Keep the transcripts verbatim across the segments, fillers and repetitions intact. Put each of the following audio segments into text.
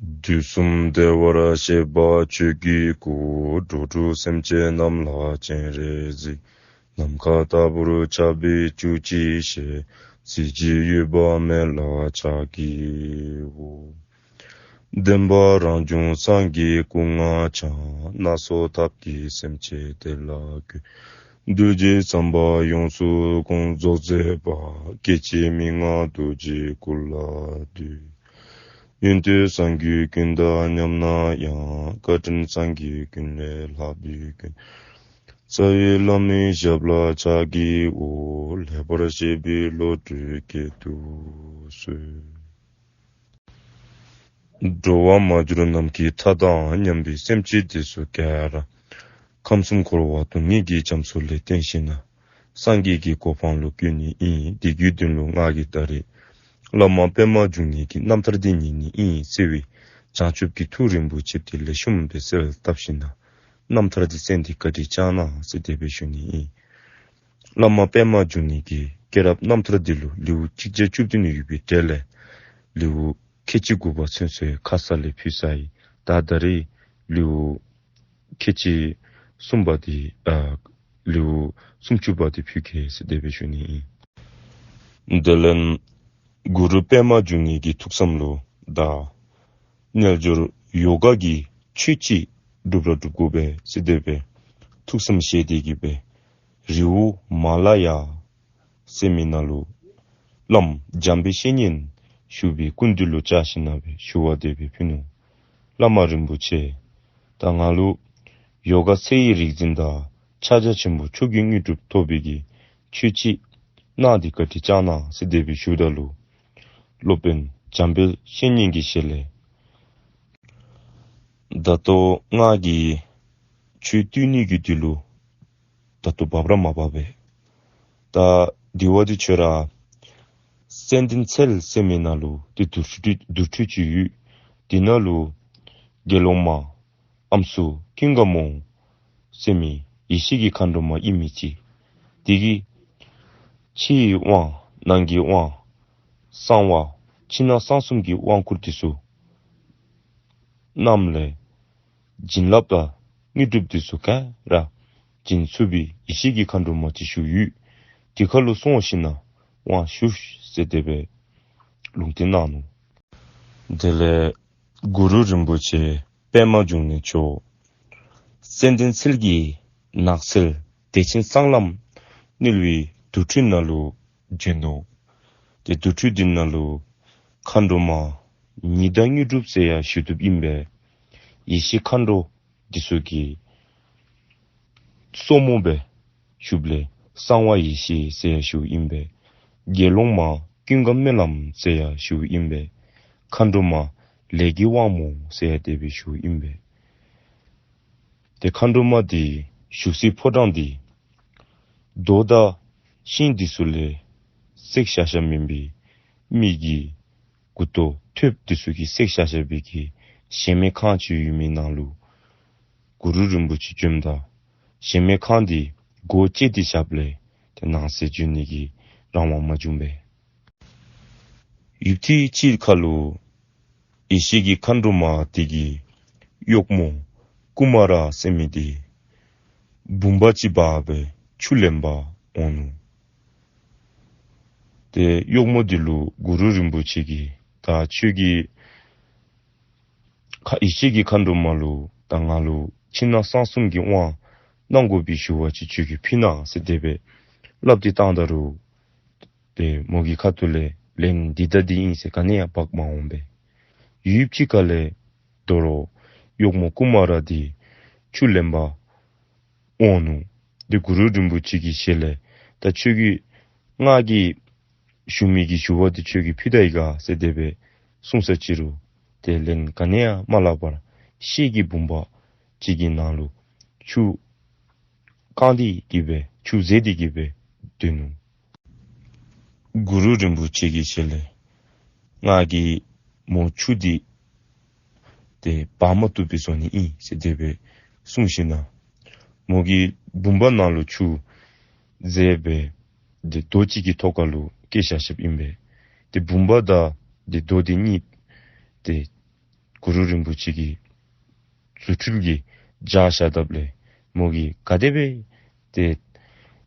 དུས་གསུམ་བདེ་བར་གཤེགས་པ་ཆོས་ཀྱི་སྐུ། འགྲོ་དྲུག་སེམས་ཅན་རྣམས་ལ་སྤྱན་རས་གཟིགས། ནམ་མཁའ་ལྟ་བུར་ཁྱབ་པའི་བཅུ་གཅིག་ཞལ། གཟི་བརྗིད་གཡོ་བ་མེད་ལ་ཕྱག་བགྱིའོ། བདེན་པ་རང་བྱུང་སངས་རྒྱས་སྐུ་ལྔ་འཆང་། སྣ་ཚོགས་ཐབས་ཀྱིས་སེམས་ཅན་བདེ་ལ་འགོད། གདུལ་བྱའི་བསམ་པ་ཡོངས་སུ་བསྐང་རྫོགས་མཛད་པ། སྐྱེ་འཆི་མི་མངའ་རྡོ་རྗེའི་སྐུ་ལ་འདུད། ཡོན་ཏན་སངས་རྒྱས་ཀུན་དང་མཉམ་ན་ཡང་། བཀའ་དྲིན་སངས་རྒྱས་ཀུན་ལས་ལྷག་པའི་མགོན། རྩ་བའི་བླ་མའི་ཞབས་ལ་ཕྱག་བགྱིའོ། ལེགས་པར་བཤད་པའི་བློ་གྲོས་བསྐྱེད་དུ་གསོལ། འགྲོ་བ་མ་གྱུར་ནམ་མཁའི་མཐའ་དང་མཉམ་པའི་སེམས་ཅན་དེ་ཚུ་ག་ར་ཁམས་གསུམ་འཁོར་བ་སྡུག་བསྔལ་གྱི་རྒྱ་མཚོ་ལས་བཏོན་ཞིནམ་ལས་སངས་རྒྱས་ཀྱི་གོ་འཕང་ལུ་བཀོད་ནི་ཨིན། དེ་གི་དོན་ལུ་ང་གིས་ད་རེས་བླ་མ་པདྨ་འབྱུང་གནས་ཀྱི་རྣམ་ཐར་འདི་ཉན་ནི་ཨིན་ཟེར་བའི་བྱང་ཆུབ་ཀྱི་ཐུགས་རིན་པོ་ཆེ་དེ་ལེགས་ཤོམ་སྦེ་གསལ་བཏབ་ཞིནམ་ལས་རྣམ་ཐར་འདི་གསན་ཏེ་བཀའ་དྲིན་བསྐྱང་གནང་ཟེར་དེ་སྦེ་ཞུ་ནི་ཨིན། བླ་མ་པདྨ་འབྱུང་གནས་ཀྱི་སྐྱེས་རབས་རྣམ་ཐར་འདི་ལུ་ལེའུ་གཅིག་བརྒྱ་བཅུ་བདུན་ཡོད་པའི་གྲས་ལས་ལེའུ་ཁལ་གཅིག་དགུ་པ་ཚུན་ཚོད་ཁ་ཙ་ལས་ཕུལ་ཚར་ཡི། ད་ད་རེས་ལེའུ་ཁལ་གཅིག་གསུམ་པ་འདི་ཨ་ལེའུ་སུམ་ཅུ་པ་འདི་ཕུལ་གེ་ཟེར་དེ་སྦེ་ཞུ་ནི་ཨིན། དེ་ལས་གུ་རུ་པདྨ་འབྱུང་གནས་ཀྱི་ཐུགས་བསམ་ལུ་ད་རྣལ་འབྱོར་ཡོ་ག་གི་ཆོས་ཅིག་སྒྲུབ་ར་སྒྲུབ་དགོ་པས་ཟེར་དེ་སྦེ་ཐུགས་བསམ་བཞེས་ཏེ་གི་སྦེ་རི་བོ་མ་ལ་ཡ་ཟེར་མི་ནང་ལུ་བླམ་འཇམ་དཔལ་བཤེས་གཉེན་བཞུགས་པའི་སྐུ་མདུན་ལུ་བཅར་ཞིནམ་ལས་སྦེ་ཞུ་བ་དེ་སྦེ་ཕུལ་ནུག། བླ་མ་རིན་པོ་ཆེ། ད་ང་ལུ་ཡོ་ག་ཚེ་ཡི་རིག་འཛིན་དང་ཕྱག་རྒྱ་ཆེན་པོ་མཆོག་གི་དངོས་གྲུབ་ཐོབ་པའི་གི་ཆོས་ཅིག་གནང་སྟེ་བཀའ་དྲིན་བསྐྱང་གནང་ཟེར་དེ་སྦེ་ཞུཝ་ད་ལུ་སློབ་དཔོན་འཇམ་དཔལ་བཤེས་གཉེན་གྱི་ཞལ་ལས། ད་ལྟོ་ང་གིས་ཆོས་སྟོན་ནི་གི་དུས་ལུ་ད་ལྟོ་བབ་ར་མ་བབ་པས། ད་དེ་བ་འདི་ཁྱོད་ར་ཙན་དན་ཚལ་ཟེར་མི་ནང་ལུ་དེ་དུར་ཁྲོད་དུར་ཁྲོད་ཅིག་ཡོད། དེ་ནང་ལུ་དགེ་སློང་མ་ཨམ་སྲུ་ཀུན་དགའ་མོ་ཟེར་མི་ཡེ་ཤེས་ཀྱི་མཁའ་འགྲོ་མ་ཨིན་མི་ཅིག། དེ་གིས་ཕྱི་ཡི་དབང་ནང་གི་དབང་གསང་བ་ཕྱི་ནང་གསང་གསུམ་གྱི་དབང་བསྐུར་དེ་ཚུ་གནངམ་ལས་བྱིན་རླབས་དང་དངོས་གྲུབ་དེ་ཚུ་ག་ར་བྱིན་ཚུགས་པའི་ཡེ་ཤེས་ཀྱི་མཁའ་འགྲོ་མ་ཅིག་བཞུགས་ཡོད། དེ་ཁར་ལུ་སོང་ཞིནམ་ལས་དབང་ཞུ་ཟེར་དེ་སྦེ་ལུང་བསྟན་གནང་ནུག། དེ་ལས་གུ་རུ་རིན་པོ་ཆེ་པདྨ་འབྱུང་གནས་མཆོག་ཙན་དན་ཚལ་གྱི་ནགས་ཚལ་བདེ་ཆེན་གཙང་ལམ་བསྣོལ་བའི་དུར་ཁྲོད་ནང་ལུ་བྱོན་ནུག། དེ་དུར་ཁྲོད་དེ་ནང་ལུ་མཁའ་འགྲོ་མ་ཉི་ཟླ་དངོས་གྲུབ་ཟེར་ཡང་ཞུ་བཏུབ་ཨིན་པས། ཡེ་ཤེས་མཁའ་འགྲོ་དེ་ཚུ་གི་སོར་མོ་སྦེ་བཞུགསཔ་ལས་གསང་བ་ཡེ་ཤེས་ཟེར་ཡང་ཞུཝ་ཨིན་པས། དགེ་སློང་མ་ཀུན་དགའ་སྨོན་ལམ་ཟེར་ཡང་ཞུཝ་ཨིན་པས། མཁའ་འགྲོ་མ་ལས་ཀྱི་དབང་མོ་ཟེར་ཡང་དེ་སྦེ་ཞུཝ་ཨིན་པས། དེ་མཁའ་འགྲོ་མ་དེ་བཞུགས་སའི་ཕོ་བྲང་དེ་རྡོ་དང་ཤིང་དེ་ཚུ་ལས་བརྩེགས་བཞག་བཞགཔ་མེན་པར་མི་གི་མགུ་ཏོ་ཐོདཔ་དེ་ཚུ་གིས་བརྩེགས་བཞག་བཞག་པའི་གི་གཞལ་མེད་ཁང་ཅིག་ཡོད་མི་ནང་ལུ་གུ་རུ་རིན་པོ་ཆེ་བྱོནམ་ད་གཞལ་མེད་ཁང་དེ་སྒོ་བཅད་དེ་བཞགཔ་ལས་དེ་ནང་ཟེར་བྱོན་ནི་གི་རང་དབང་མ་བྱུང་པས། ཡུདཔ་ཐེངས་ཅིག་ཁར་ལུ་ཡེ་ཤེས་ཀྱི་མཁའ་འགྲོ་མ་དེ་གི་གཡོག་མོ་ཀུ་མ་ར་ཟེར་མི་དེ་བུམ་པ་ཅིག་འབག་སྦེ་ཆུ་ལེན་པར་འོང་ནུག། དེ་གཡོག་མོ་དེ་ལུ་གུ་རུ་རིན་པོ་ཆེ་གིས་ད་ཁྱོད་ཀྱིས་ཁ་ཡེ་ཤེས་ཀྱི་མཁའ་འགྲོ་མ་ལུ་ད་ང་ལུ་ཕྱི་ནང་གསང་གསུམ་གྱི་དབང་གནང་དགོ་པའི་ཞུ་བ་ཅིག་ཁྱོད་ཀྱིས་ཕུལ་གནང་ཟེར་དེ་སྦེ་སླབ་སྟེ་བཏང་ད་རུང་དེ་མོ་གི་ཁ་ཐུག་ལས་ལན་འདི་ད་འདི་ཨིན་ཟེར་ག་ནི་ཡང་འབག་མ་འོང་པས། ཡུདཔ་ཅིག་ཁ་ལས་དོ་རུང་གཡོག་མོ་ཀུ་མ་ར་དེ་ཆུ་ལེན་པར་འོང་ནུག། དེ་གུ་རུ་རིན་པོ་ཆེ་གི་ཞལ་ལས་ད་ཁྱོད་ཀྱིས་ང་གིས་ཞུ་མི་གི་ཞུ་བ་དེ་ཁྱོད་ཀྱིས་ཕུལ་ད་ཡི་ག་ཟེར་དེ་སྦེ་གསུངས་ས་ཅི་རུང་དེ་ལན་ག་ནི་ཡང་མ་སླབ་པར་ཤེལ་གྱི་བུམ་པ་ཅིག་གི་ནང་ལུ་ཆུ་བཀང་སྟེ་གི་སྦེ་ཆུ་བཟེད་དེ་གི་སྦེ་སྡོད་ནུག། གུ་རུ་རིན་པོ་ཆེ་གི་ཞལ་ལས་ང་གིས་མོ་ཆུ་འདི་དེ་འབག་མ་བཏུབ་པའི་བཟོ་ནི་ཨིན་ཟེར་དེ་སྦེ་གསུངས་ཞིནམ་ལས་མོ་གིས་བུམ་པ་ནང་ལུ་ཆུ་བཟེད་སྦེ་དེ་རྡོ་ཅིག་གི་ཐོག་ཁ་ལུ་བཀལ་བཞག་བཞགཔ་ཨིན་པས། དེ་བུམ་པ་དང་དེ་རྡོ་དེ་གཉིས་དེ་ གུ་རུ་རིན་པོ་ཆེ་གི་རྫུ་འཕྲུལ་གྱིས་བྱ་བཞག་དཔ་ལས་མོ་གིས་ག་དེ་སྦེ་ཏེ་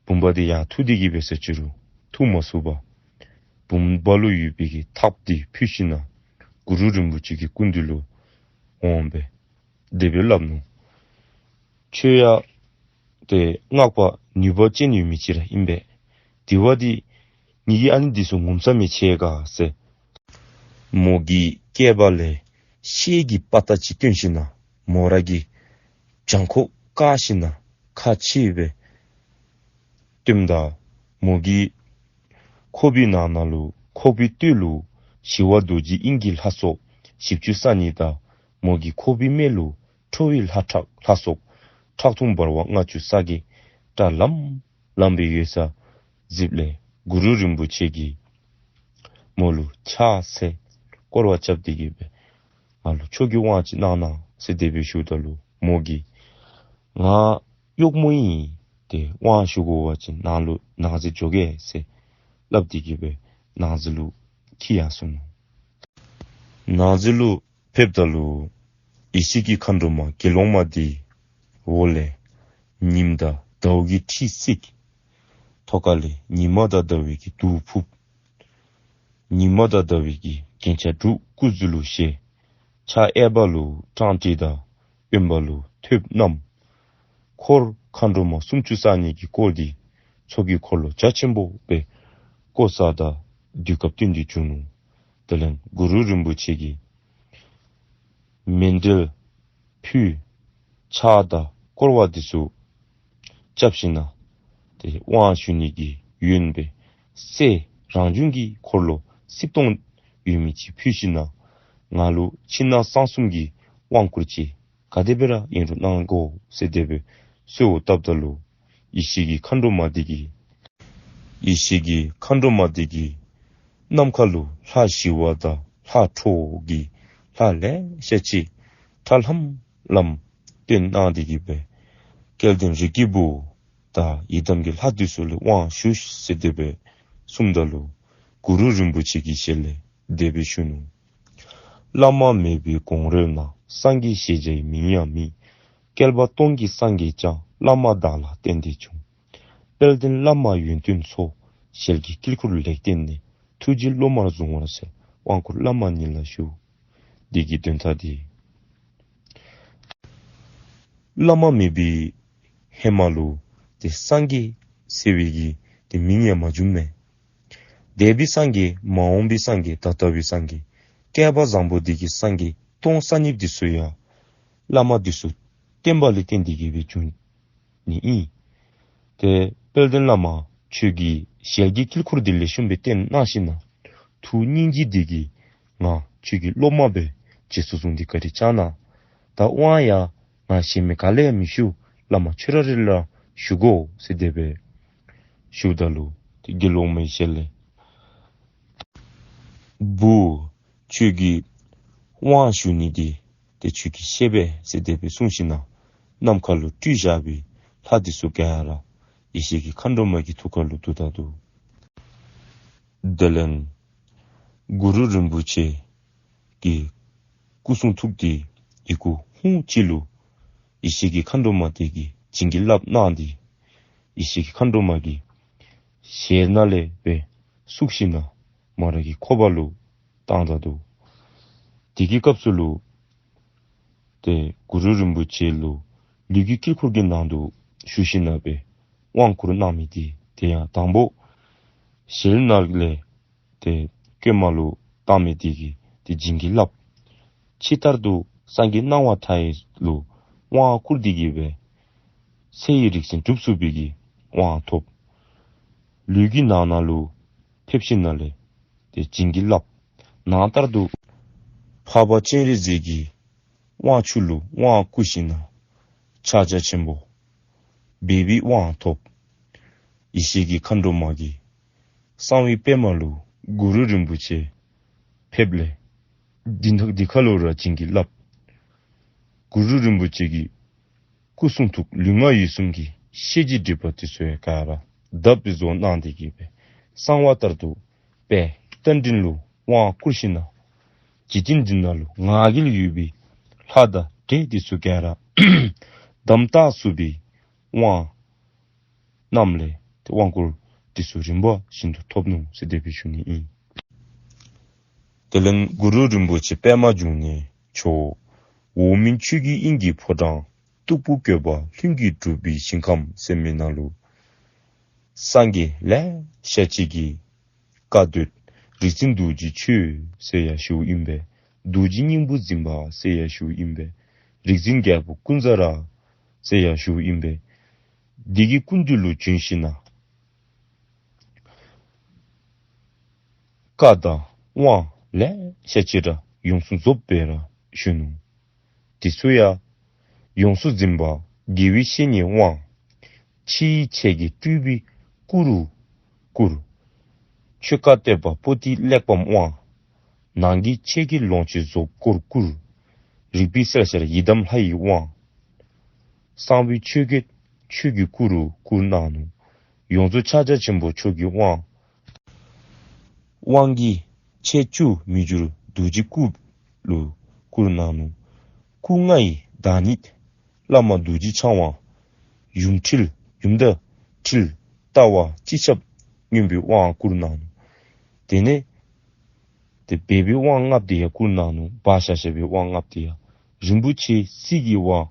བུམ་པ་འདི་ཡར་འཐུ་སྟེ་གི་སྦེ་ཟེར་ཅི་རུང་འཐུ་མ་ཚུགས་པར་བུམ་པ་ལུ་ཡོད་པའི་གི་ཐགཔ་འདི་ཕུད་ཞིནམ་ལས་གུ་རུ་རིན་པོ་ཆེ་གི་སྐུ་མདུན་ལུ་འོངས་སྦེ་དེ་སྦེ་སླབ་ནུག། ཁྱོད་ཡང་ཏེ་སྔགས་པ་ནུས་པ་ཅན་ཡོད་མི་ཅིག་ར་ཨིན་པས། དེ་བ་འདི་ངེ་གི་ཨ་ནི་འདི་ཚུ་ངོམས་ས་མི་ཆེ་ག་ཟེར། མོ་གི་སྐེད་པ་ལས་ཤེལ་གྱི་དཔའ་རྟགས་ཅིག་བཏོན་ཞིནམ་ལས་མོ་ར་གི་བྱང་ཁོག་བཀག་ཞིནམ་ལས་ཁ་ཕྱེ་སྦེ་བཏོནམ་ད་མོ་གི་ཁོག་པའི་ནང་ན་ལུ་ཁོག་པའི་སྟོད་ལུ་ཞི་བ་རྡོ་རྗེ་དབྱིངས་ཀྱི་ལྷ་ཚོགས་བཞི་བཅུ་རྩ་གཉིས་དང་མོ་གི་ཁོག་པའི་སྨད་ལུ་ཁྲོ་བོའི་ལྷ་ཁྲག་ལྷ་ཚོགས་ཁྲག་འཐུང་འབར་བ་ལྔ་བཅུ་རྩ་བརྒྱད་བཀྲ་ལམ་ལམ་སྦེ་ཡོད་ས་གཟིགསཔ་ལས་གུ་རུ་རིན་པོ་ཆེ་གིས་མོ་ལུ་ཕྱག་འཚལ་བསྐོར་བ་རྐྱབ་སྟེ་གི་སྦེ་ང་ལུ་ཆོས་ཀྱི་དབང་ཅིག་གནང་གནང་ཟེར་དེ་སྦེ་ཞུཝ་ད་ལུ་མོ་གིས་ང་གཡོགམོ་ཨིན། ཏེ་དབང་ཞུ་དགོ་པ་ཅིན་ནཱ་ལུ་ནང་འཛུལ་འགྱོ་གེ་ཟེར་སླབ་སྟེ་གི་སྦེ་ནང་འཛུལ་ལུ་འཁྱིད་ཡར་སོ་ནུག། ནང་འཛུལ་ལུ་ཕེབས་ད་ལུ་ཡེ་ཤེས་ཀྱི་མཁའ་འགྲོ་མ་དགེ་སློང་མ་འདི་འོག་ལས་ཉིམ་དང་ཟླཝ་གི་འཁྲིགས་སེ་ཐོག་ཁ་ལས་ཉི་མ་དང་ཟླ་བའི་གི་གདུགས་ཕུབ། ཉི་མ་དང་ཟླ་བའི་གི་རྒྱན་ཆ་དྲུག་སྐུ་གཟུགས་ལུ་བཞེས། ཕྱག་གཡས་པ་ལུ་ཊཱཾ་ཊི་དང་གཡོན་པ་ལུ་ཐོདཔ་བསྣམས། འཁོར་མཁའ་འགྲོ་མ་སུམ་ཅུ་རྩ་གཉིས་ཀྱིས་བསྐོར་ཏེ་ཚོགས་ཀྱི་འཁོར་ལོ་རྒྱ་ཆེན་པོ་སྦེ་བསྐོར་ས་དང་དུས་སྐབས་བསྟུན་ཏེ་བྱུང་ནུག། དེ་ལས་གུ་རུ་རིན་པོ་ཆེ་གིས་མཎྜལ་ཕུལ། ཕྱག་དང་བསྐོར་བ་འདི་ཚུ་རྐྱབ་ཞིནམ་ལས་ཏེ་དབང་ཞུ་ནི་གི་ཡོན་སྦེ་གསེར་རང་བྱུང་གི་འཁོར་ལོ་རྩིབས་སྟོང་ཡོད་མི་ཅིག་ཕུལ་ཞིནམ་ལས་ང་ལུ་ཕྱི་ནང་གསང་གསུམ་གྱི་དབང་བསྐུར་ཅིག་ག་དེ་སྦེ་ར་ཨིན་རུང་གནང་དགོ་ཟེར་དེ་སྦེ་གསོལཝ་བཏབ་ད་ལུ་ཡེ་ཤེས་ཀྱི་མཁའ་འགྲོ་མ་འདི་གིས་ཡེ་ཤེས་ཀྱི་མཁའ་འགྲོ་མ་འདི་གིས་ནམ་མཁའ་ལུ་ལྷ་ཞི་བ་དང་ལྷ་ཁྲོ་བོ་གི་ལྷ་ལེ་ཤ་ཅིག་ཁྲ་ལམ་ལམ་བཏོན་གནང་སྟེ་གི་སྦེ་སྐལ་ལྡན་རིགས་ཀྱི་བུ་དང་ཡི་དམ་གྱི་ལྷ་འདི་ཚུ་ལུ་དབང་ཞུ་ཟེར་དེ་སྦེ་གསུངམ་ད་ལུ་གུ་རུ་རིན་པོ་ཆེ་གི་ཞལ་ལས་དེ་སྦེ་ཞུ་ནུག། བླ་མ་མེད་པའི་གོང་རོལ་ན། སངས་རྒྱས་ཞེས་བྱ་བའི་མིང་ཡང་མེད། བསྐལ་པ་སྟོང་གི་སངས་རྒྱས་ཀྱང་། བླ་མ་བདག་ལ་བརྟེན་ཏེ་བྱུང་། དཔལ་ལྡན་བླ་མ་ཡོན་ཏན་མཚོ། ཞལ་གྱི་དཀྱིལ་འཁོར་ལེགས་བརྟེན་ནས། ཐུགས་རྗེས་སློབ་མར་བཟུང་བར་འཚལ། དབང་བསྐུར་བླ་མ་ཉིད་ལ་ཞུ། འདི་གི་དོན་དག་འདི་བླ་མ་མེད་པའི་ཧེ་མ་ལུ་ཏེ་སངས་རྒྱས་ཟེར་བའི་གི་ཏེ་མིང་ཡང་མ་བྱུངམ་མས། འདས་པའི་སངས་རྒྱས་མ་འོངས་པའི་སངས་རྒྱས་ད་ལྟ་བའི་སངས་རྒྱས་བསྐལ་པ་བཟང་པོ་འདི་གི་སངས་རྒྱས་སྟོང་རྩ་གཉིས་འདི་ཚུ་ཡང་བླ་མ་འདི་ཚུ་བསྟེན་པ་ལས་བརྟེན་ཏེ་གི་སྦེ་བྱུང་ནི་ཨིན། ཏེ་དཔལ་ལྡན་བླ་མ་ཁྱོད་ཀྱི་ཞལ་གྱི་དཀྱིལ་འཁོར་འདི་ལེགས་ཤོམ་སྦེ་བསྟེན་གནང་ཞིནམ་ལས་ཐུགས་སྙིང་རྗེ་འདི་གིས་ང་ཁྱོད་ཀྱི་སློབ་མ་སྦེ་རྗེས་སུ་བཟུང་སྟེ་བཀའ་དྲིན་བསྐྱང་གནང་། ད་དབང་ཡང་ང་གཞན་མི་ག་ལུ་ཡང་མི་ཞུ། བླ་མ་ཁྱོད་ར་ར་ལུ་ཞུ་དགོ་ཟེར་དེ་སྦེ་ཞུཝ་ད་ལུ་ཏེ་དགེ་སློང་མའི་ཞལ་ལས་བུ་ཁྱོད་ཀྱི་དབང་ཞུ་ནི་འདི་ཏེ་ཁྱོད་ཀྱིས་ཤེས་པས་ཟེར་དེ་སྦེ་གསུངས་ཞིནམ་ལས་ནམ་མཁའ་ལུ་སྤྲུལ་བཞག་པའི་ལྷ་འདི་ཚུ་ག་ར་ཡེ་ཤེས་ཀྱི་མཁའ་འགྲོ་མ་གི་ཐུགས་ཀ་ལུ་འདུ་ད་འདུག། དེ་ལས་གུ་རུ་རིན་པོ་ཆེ་གི་སྐུ་གསུང་ཐུགས་འདི་ཡི་གུ་ཧཱུྃ་ཅིག་ལུ་ཡེ་ཤེས་ཀྱི་མཁའ་འགྲོ་མ་འདི་གིས་བྱིན་གྱིས་བརླབས་གནང་སྟེ་ཡེ་ཤེས་ཀྱི་མཁའ་འགྲོ་མ་གི་ཞལ་ནང་ལས་སྦེ་བཙུགས་ཞིནམ་ལས་མོ་ར་གི་ཁོག་པ་ལུ་བཏང་ད་འདུག། དེ་གི་སྐབས་སུ་ལུ་ཏེ་གུ་རུ་རིན་པོ་ཆེ་ལུ་ལུས་ཀྱི་དཀྱིལ་འཁོར་གྱི་ནང་དུ་ཞུགས་ཞིནམ་ལས་སྦེ་དབང་བསྐུར་གནང་མི་འདི་དེ་ཡང་དང་པོ་ཞལ་ནང་ལས་ཏེ་བསྐུལ་མ་ལུ་བཏང་མི་འདི་གིས་ཏེ་བྱིན་གྱིས་བརླབས། ཕྱི་ལྟར་དུ་སངས་རྒྱས་སྣང་བ་མཐའ་ཡས་ལུ་དབང་བསྐུར་ཏེ་གི་སྦེ་ཚེ་ཡི་རིག་འཛིན་གྲུབ་ཚུགས་པའི་གི་དབང་ཐོབ། ལུས་ཀྱི་ནང་ན་ལུ་ཕེབས་ཞིནམ་ལས་ཏེ་བྱིན་གྱིས་བརླབས། ནང་ལྟར་དུ་འཕགས་པ་སྤྱན་རས་གཟིགས་ཀྱི་དབང་ཕྱུག་ལུ་དབང་བསྐུར་ཞིནམ་ལས་ཕྱག་རྒྱ་ཆེན་པོ་འབད་བའི་དབང་ཐོབ། ཡེ་ཤེས་ཀྱི་མཁའ་འགྲོ་མ་གིས་གསང་བའི་པདྨ་ལུ་གུ་རུ་རིན་པོ་ཆེ་ཕེབས་ལས་འདི་ནང་འདི་ཁ་ལུ་ར་བྱིན་གྱིས་བརླབས། གུ་རུ་རིན་པོ་ཆེ་གི་སྐུ་གསུང་ཐུགས་ལུས་ངག་ཡིད་གསུམ་གྱི་ཤེས་བྱའི་སྒྲིབ་པ་དེ་ཚུ་ཡང་ག་ར་དག་པའི་བཟོ་གནང་སྟེ་གི་སྦེ་གསང་བ་ལྟར་དུ་དཔལ་རྟ་མགྲིན་ལུ་དབང་བསྐུར་ཞིནམ་ལས་ འཇིག་རྟེན་འདི་ནང་ལུ་ང་རྒྱལ་ཡོད་པའི་ལྷ་དང་འདྲེ་འདི་ཚུ་ག་ར་དམ་བཏགས་ཚུགས་པའི་དབང་རྣམས་ལས་དབང་བསྐུར་འདི་ཚུ་རིམ་པ་བཞིན་དུ་ཐོབ་ནུག་ཟེར་དེ་སྦེ་ཞུ་ནི་ཨིན། དེ་ལས་གུ་རུ་རིན་པོ་ཆེ་པདྨ་འབྱུང་གནས་མཆོག་འོག་མིན་ཆོས་ཀྱི་དབྱིངས་ཀྱི་ཕོ་བྲང་སྟུག་པོ་བཀོད་པ་ལྷུན་གྱིས་གྲུབ་པའི་ཞིང་ཁམས་ཟེར་མི་ནང་ལུ་སངས་རྒྱས་ལེ་ཤ་ཅིག་གིས་བཀའ་སྡོད་རིག་འཛིན་རྡོ་རྗེ་ཆོས་ཟེར་ཡང་ཞུཝ་ཨིན་པས། རྡོ་རྗེ་སྙིང་པོ་འཛིན་པ་ཟེར་ཡང་ཞུཝ་ཨིན་པས། རིག་འཛིན་རྒྱལ་པོ་ཀུན་བཟང་ར་ཟེར་ཡང་ཞུཝ་ཨིན་པས། འདི་གི་སྐུ་མདུན་ལུ་བྱོན་ཞིན་ན་བཀའ་དང་དབང་ལེ་ཤ་ཅིག་ར་ཡོངས་སུ་རྫོགསཔ་སྦེ་ར་ཞུ་ནུག། དེ་ཚུ་ཡང་ཡོངས་སུ་འཛིན་པ་དགེ་བའི་བཤེས་གཉེན་དབང་། ཕྱི་ཡི་ཆས་ཀྱིས་སྤྲུལ་པའི་སྐུ་རུ་བསྐུར། ཆོས་བཀའ་གཏད་པ་པོ་ཏི་གླེགས་བམ་དབང་། ནང་གི་ཆས་ཀྱིས་ལོངས་སྤྱོད་རྫོགས་སྐུར་བསྐུར། རིག་པའི་གསལ་ཤར་ཡི་དམ་ལྷ་ཡི་དབང་། གསང་བའི་ཆོས་སྐད་ཆོས་ཀྱི་སྐུ་རུ་བསྐུར་གནང་ནུག། ཡོངས་རྫོགས་ཕྱག་རྒྱ་ཆེན་པོ་མཆོག་གི་དབང་། དབང་གི་ཆས་བཅུ་མི་འགྱུར་རྡོ་རྗེ་སྐུ་ལུ་བསྐུར་གནང་ནུག། སྐུ་ལྔ་ཡི་བདག་ཉིད་བླ་མ་རྡོ་རྗེ་འཆང་དབང་། ཡུམ་འཁྲིལ་ཡུམ་དང་འཁྲིལ་ལྟ་བ་སྤྱི་ཁྱབ་མངོན་པའི་དབང་བསྐུར་གནང་ནུག། དེ་ནས་དེ་སྦས་པའི་དབང་ལྔཔོ་དེ་ཡང་བསྐུར་གནང་ནུག། སྦ་བཞག་བཞག་པའི་དབང་ལྔཔོ་དེ་ཡང་རིན་པོ་ཆེའི་རྩིས་ཀྱི་དབང་།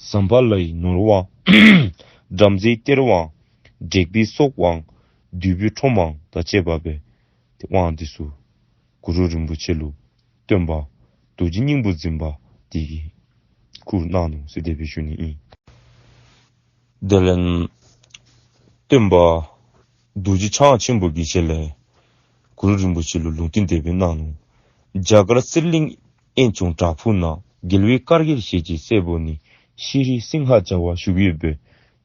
ཟམ་པ་ལ་ཡི་ནོར་དབང་། བྲམ་ཟེའི་གཏེར་དབང་། དྲེགས་པའི་སྲོག་དབང་། བདུད་པའི་ཁྲོམ་དབང་དང་བཅས་པ་སྦེ་དེ་དབང་འདི་ཚུ་གུ་རུ་རིན་པོ་ཆེ་ལུ་སྟོན་པ་རྡོ་རྗེ་སྙིང་པོ་འཛིན་པ་དེ་གིས་བསྐུར་གནང་ནུག་ཟེར་དེ་སྦེ་ཞུ་ནི་ཨིན། དེ་ལས་སྟོན་པ་རྡོ་རྗེ་འཆང་ཆེན་པོ་གིས་ཞལ་ལས་གུ་རུ་རིན་པོ་ཆེ་ལུ་ལུང་བསྟན་དེ་སྦེ་གནང་ནུག། རྒྱ་གར་གསེར་གླིང་དབེན་ཆུང་བྲག་ཕུག་ན། རྒྱལ་བའི་བཀའ་གིས་ཞལ་གྱི་སྲས་པོ་ནི། ཤྲཱི་སིང་ཧ་བྱ་བ་བཞུགས་ཡོད་པས།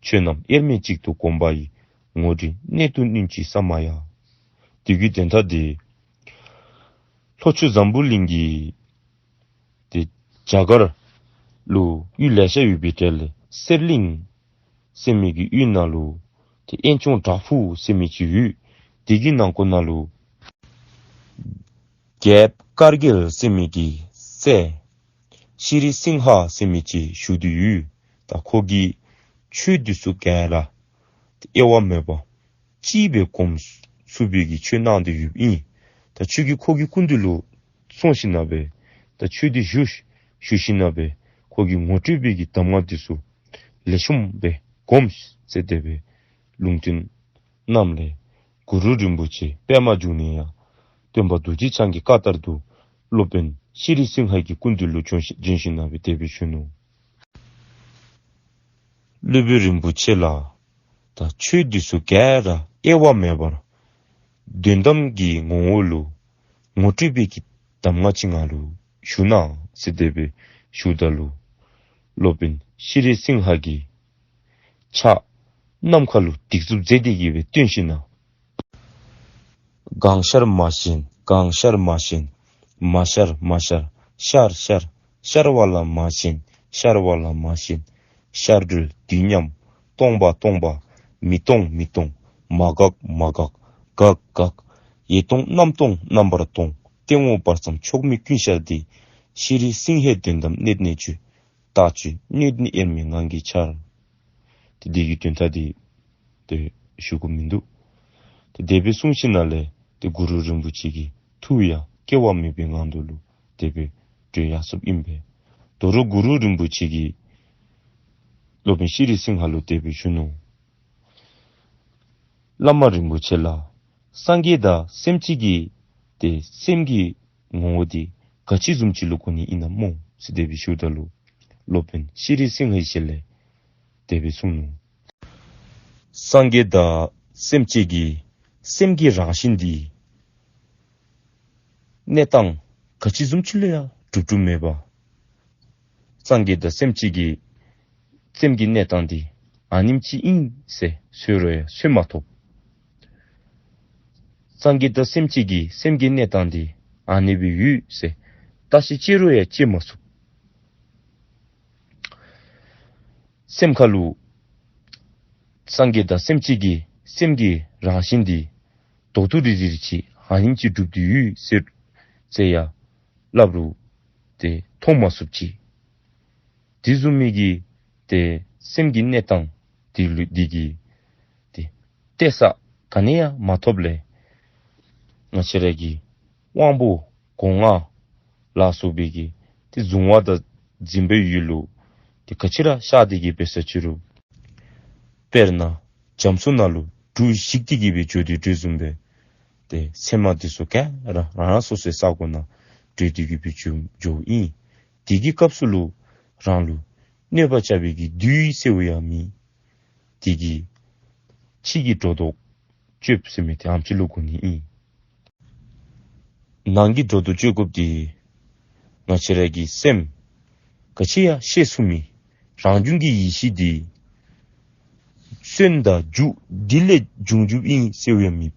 ཆོས་རྣམས་དབྱེར་མེད་གཅིག་ཏུ་བསྒོམ་པ་ཡི། ངོ་སྤྲོད་གནད་དུ་བསྣུན་ཅིང་ས་མ་ཡ། དེ་གི་དོན་དག་དེ་ལྷོ་ཕྱོགས་འཛམ་བུ་གླིང་གི་དེ་རྒྱ་གར་ལུ་ཡུལ་ལེ་ཤ་ཡོད་པའི་གྲས་ལས་གསེར་གླིང་ཟེར་མི་གི་ཡུལ་ནང་ལུ་དེ་དབེན་ཆུང་བྲག་ཕུག་ཟེར་མི་ཅིག་ཡོད། དེ་གི་ནང་ཁོངས་ནང་ལུ་རྒྱལཔོ་ཀར་གིལ་ཟེར་མི་གི་སྲས་ཤྲཱི་སིང་ཧ་ཟེར་མི་ཅིག་བཞུགས་ཏེ་ཡོད། ད་ཁོ་གིས་ཆོས་འདི་ཚུ་ག་ར་དབྱེ་བ་མེད་པར་གཅིག་སྦེ་སྒོམ་ཚུགས་པའི་གི་ཆོས་གནང་སྟེ་ཡོདཔ་ཨིན། ད་ཆོས་ཀྱི་ཁོ་གི་སྐུ་མདུན་ལུ་སོང་ཞིན་ན་སྦེ་ད་ཆོས་འདི་ཞུ་ཞུ་ཞིན་ན་སྦེ་ཁོ་གིས་ངོ་སྤྲོད་པའི་གི་གདམས་ངག་འདི་ཚུ་ལེགས་ཤོམ་སྦེ་སྒོམ་ཟེར་དེ་སྦེ་ལུང་བསྟན་གནངམ་ལས་གུ་རུ་རིན་པོ་ཆེ་པདྨ་འབྱུང་གནས་ཡང་སྟོན་པ་རྡོ་རྗེ་འཆང་གི་བཀའ་ལྟར་དུ་སློབ་དཔོན་ཤྲཱི་སིང་ཧ་གི་སྐུ་མདུན་ལུ་བྱོན་ཞིན་ན་སྦེ་དེ་སྦེ་ཞུ་ནུག། སློབ་དཔོན་རིན་པོ་ཆེ་ལགས། ད་ཆོས་འདི་ཚུ་ག་ར་དབྱེ་བ་མེད་པར་དོན་དམ་གྱི་ངོ་བོ་ལུ་ངོ་སྤྲོད་པའི་གི་གདམས་ངག་ཅིག་ང་ལུ་ཞུ་གནང་ཟེར་དེ་སྦེ་ཞུཝ་ད་ལུ་སློབ་དཔོན་ཤྲཱི་སིང་ཧ་གིས་ཕྱག་ནམ་མཁའ་ལུ་སྡིགས་མཛུབ་མཛད་དེ་གི་སྦེ་སྟོན་ཞིན་ན། གང་ཤར་མ་ཤེས་གང་ཤར་མ་ཤེས། མ་ཤར་མ་ཤར་ཤར་ཤར། ཤར་བ་ལ་མ་ཞེན་ཤར་བ་ལ་མ་ཞེན། ཤར་གྲོལ་དུས་མཉམ་སྟོང་པ་སྟོང་པ། མི་སྟོང་མི་སྟོང་མ་འགགས་མ་འགགས་འགགས་འགགས། ཡེ་སྟོང་རྣམ་སྟོང་རྣམ་པར་སྟོང་། སྟེང་འོག་བར་མཚམས་ཕྱོགས་མེད་ཀུན་ཤར་དེ། ཤྲཱི་སིང་ཧའི་དོན་དམ་གནད་ནས་བརྗོད། རྟགས་བཅུ་སྣོད་ལྡན་དབྱེར་མེད་ངང་གིས་འཆར། ཏེ་དེ་གི་དོན་དག་དེ་ཏེ་ཞུ་དགོཔ་མིན་འདུག། ཏེ་དེ་སྦེ་གསུངས་ཞིནམ་ལས་ཏེ་གུ་རུ་རིན་པོ་ཆེ་གི་ཐུགས་ཡང་སྐྱེ་བ་མེད་པའི་ངང་དུ་ལུ་དེ་སྦེ་གྲོལ་ཡར་སོཔ་ཨིན་པས། དོ་རུང་གུ་རུ་རིན་པོ་ཆེ་གིས་སློབ་དཔོན་ཤྲཱི་སིང་ཧ་ལུ་དེ་སྦེ་ཞུ་ནུག། བླ་མ་རིན་པོ་ཆེ་ལགས། སངས་རྒྱས་དང་སེམས་ཅན་གྱི་ཏེ་སེམས་ཀྱི་ངོ་བོ་དེ་ག་ཅི་བཟུམ་ཅིག་ལུ་གོ་ནི་ཨིན་ན་སྨོ་ཟེར་དེ་སྦེ་ཞུཝ་ད་ལུ་སློབ་དཔོན་ཤྲཱི་སིང་ཧའི་ཞལ་ལས་དེ་སྦེ་གསུངས་ནུག། སངས་རྒྱས་དང་སེམས་ཅན་གྱི་སེམས་ཀྱི་རང་བཞིན་དེ་གནས་སྟངས་ག་ཅི་བཟུམ་ཅིག་ལུ་ཡང་གྲུབ་གྲུབ་མེད་པར་སངས་རྒྱས་དང་སེམས་ཅན་གྱི་སེམས་ཀྱི་གནས་སྟངས་འདི་ཨ་ནེམ་ཅིག་ཨིན་ཟེར་འཚོལ་རུང་ཡང་འཚོལ་མ་ཐོབ། སངས་རྒྱས་དང་སེམས་ཅན་གྱི་སེམས་ཀྱི་གནས་སྟངས་འདི་ཨ་ནེ་སྦེ་ཡོད་ཟེར་བརྟག་ཞིབ་དཔྱད་རུང་ཡང་དཔྱད་མ་ཚུགས། སེམས་ཁ་ལུ་སངས་རྒྱས་དང་སེམས་ཅན་གྱི་སེམས་ཀྱི་རང་བཞིན་འདི་རྡོག་ཏོ་རིལ་རིལ་ཅིག་ཨ་ནེམ་ཅིག་གྲུབ་སྟེ་ཡོད་ཟེར་ཟེར་ཡང་ སླབ་རུང་ཏེ་མཐོང་མ་ཚུགསཔ་ཅིག། དེ་བཟུམ་མའི་གི་ཏེ་སེམས་ཀྱི་གནས་སྟངས་འདི་ལུ་འདི་གིས་ཏེ་གཏད་ས་ག་ནི་ཡང་མ་ཐོབ་ལས་ང་བཅས་ར་གི་དབང་པོ་སྒོ་ལྔ་ལ་སོགས་པའི་གི་ཏེ་གཟུང་བ་དང་འཛིན་པའི་ཡུལ་ལུ་ཏེ་ག་ཅི་ར་ཤར་ཏེ་གི་འབད་ས་ཅི་རུང་། དཔེར་ན་རྒྱ་མཚོ་ནང་ལུ་གྲུ་ཞིག་སྟེ་གི་སྦེ་འགྱོ་དོ་བཟུམ་སྦེ་ཏེ་ཚེར་མ་འདི་ཚུ་ག་ར་རང་རང་སོ་སོའི་ས་གོ་ནང་འགྲོ་སྟེ་གི་སྦེ་འགྱོ་འགྱོཝ་ཨིན། དེ་གི་སྐབས་སུ་ལུ་རང་ལུ་གནོད་པ་རྐྱབ་པའི་གི་བདུད་ཟེར་བ་ཡང་མེད། དེ་གིས་ཕྱི་གི་སྒྲོ་འདོགས་གཅོད་ཟེར་མི་དེ་ཨ་ནེམ་ཅིག་ལུ་གོ་ནི་ཨིན། ནང་གི་སྒྲོ་འདོགས་གཅོད་དགོཔ་འདི་ང་བཅས་ར་གི་སེམས་ག་ཅི་ཡང་ཤེས་ཚུགས་མི་རང་བྱུང་གི་ཡེ་ཤེས་འདི་སོན་དང་རྒྱུ་འདི་ལས་བྱུང་བྱུངམ་ཨིན་ཟེར་བ་ཡང་མེད།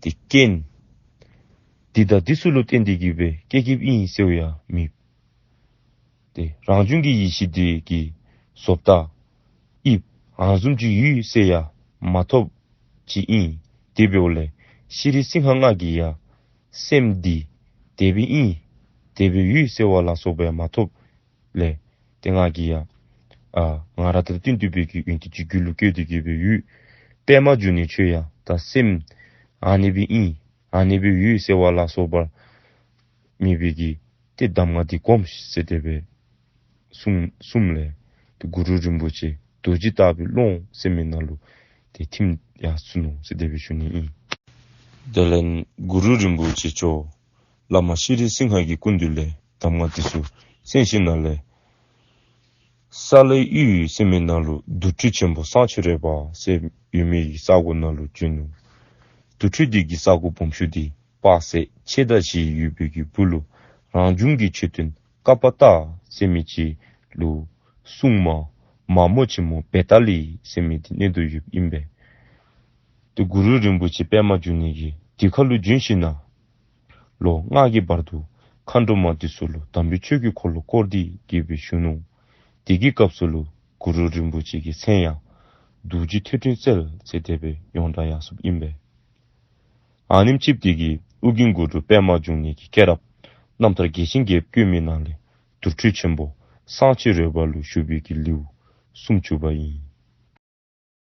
ཏེ་རྐྱེན་འདི་དང་འདི་ཚུ་ལུ་བརྟེན་ཏེ་གི་སྦེ་སྐྱེ་སྐྱེཝ་ཨིན་ཟེར་བ་ཡང་མེད། ཏེ་རང་བྱུང་གི་ཡེ་ཤེས་འདི་གི་བཟོ་ལྟ་དབྱིབས་ཨ་ནི་བཟུམ་ཅིག་ཡོད་ཟེར་ཡང་མ་ཐོབ་ཅིག་ཨིན། དེ་འབདཝ་ལས་ཤྲཱི་སིང་ཧ་ང་གིས་ཡང་སེམས་འདི་དེ་སྦེ་ཨིན་དེ་སྦེ་ཡོད་ཟེར་བ་ལ་སོགས་པ་ཡང་མ་ཐོབ་ལས་ཏེ་ང་གིས་ཡང་ཨ་ང་ར་དང་བསྟུན་ཏེ་སྦེ་གི་ཡོན་ཏན་གྱི་རྒྱུད་ལུ་བཀོད་དེ་གི་སྦེ་ཡོད། པདྨ་འབྱུང་གནས་ཁྱོད་ཡང་ད་སེམས་ཨ་ནི་སྦེ་ཨིན་ཨ་ནི་སྦེ་ཡོད་ཟེར་བ་ལ་སོགས་པ་མེད་པའི་གི་ཏེ་གདམས་ངག་འདི་སྒོམ་ཟེར་དེ་སྦེ་གསུངས་གསུངསམ་ལས་ཏེ་གུ་རུ་རིན་པོ་ཆེ་རྡོ་རྗེ་ལྟ་བུའི་ཀློང་ཟེར་མི་ནང་ལུ་ཏེ་ཐིམ་ཡར་སོ་ནུག་ཟེར་དེ་སྦེ་ཞུ་ནི་ཨིན། དེ་ལས་གུ་རུ་རིན་པོ་ཆེ་མཆོག་བླ་མ་ཤྲཱི་སིང་ཧ་གི་སྐུ་མདུན་ལས་གདམས་ངག་འདི་ཚུ་གསན་ཞིནམ་ལས་ས་ལའི་ཡུལ་ཟེར་མི་ནང་ལུ་དུར་ཁྲོད་ཆེན་པོ་གསང་ཆེན་རོལ་པ་ཟེར་ཡོད་མི་གི་ས་གོ་ནང་ལུ་བྱོན་ནུག། དུར་ཁྲོད་འདི་གི་ས་གོ་སྦོམ་ཤོས་འདི་དཔག་ཚད་ཕྱེད་དང་བཞི་ཡོད་པའི་གི་སྦུག་ལུ་རང་བྱུང་གི་མཆོད་རྟེན་ཀ་པ་ཏ་ཟེར་མི་ཅིག་ལུ་སྲུང་མ་མ་མོ་ཆེན་མོ་བེ་ཏཱ་ལི་ཟེར་མི་འདི་གནས་དོ་ཡོདཔ་ཨིན་པས། ཏེ་གུ་རུ་རིན་པོ་ཆེ་པདྨ་འབྱུང་གནས་ཀྱིས་དེ་ཁ་ལུ་བྱོན་ཞིནམ་ལས་ལོ་ལྔ་གི་བར་དུ་མཁའ་འགྲོ་མ་འདི་ཚུ་ལུ་དམ་པའི་ཆོས་ཀྱི་འཁོར་ལོ་བསྐོར་ཏེ་གི་སྦེ་བཞུགས་ནུག། དེ་གི་སྐབས་སུ་ལུ་གུ་རུ་རིན་པོ་ཆེ་གི་མཚན་ཡང་རྡོ་རྗེ་ཐོད་ཕྲེང་རྩལ་ཟེར་དེ་སྦེ་ཡོངས་གྲགས་ཡར་སོཔ་ཨིན་པས། ཨ་ནེམ་ཅིག་འདི་གིས་ཨོ་རྒྱན་གུ་རུ་པདྨ་འབྱུང་གནས་ཀྱི་སྐྱེས་རབས་རྣམ་ཐར་རྒྱས་ཤིང་རྒྱསཔ་བཀོད་མི་ནང་ལས་དུར་ཁྲོད་ཆེན་པོ་གསང་ཆེན་རོལ་པ་ལུ་བཞུགས་པའི་གི་ལེའུ་སུམ་ཅུ་པ་ཨིན།